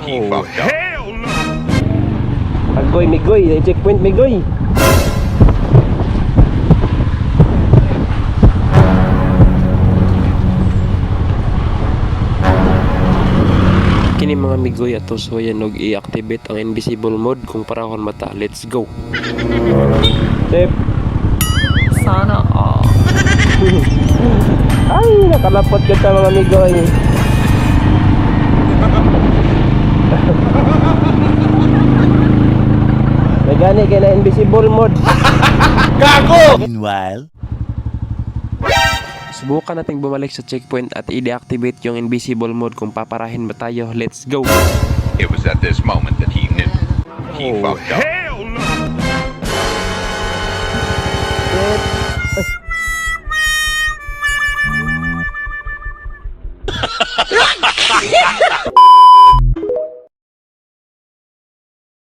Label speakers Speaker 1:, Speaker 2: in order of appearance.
Speaker 1: He fucked up.
Speaker 2: Agoy, migoy, checkpoint, migoy. Kini mga migoy ato suwayan og i-activate ang invisible mode kung parahon mata. Let's go. Step.
Speaker 3: Sana all.
Speaker 2: Ay, nakalapot ka ta, mga migoy. May gani kay na invisible mode.
Speaker 4: Meanwhile,
Speaker 2: Subukan nating bumalik sa checkpoint at i-deactivate yung invisible mode kung paparahin ba tayo. Let's go!
Speaker 1: It was at this moment that he knew. He fucked up.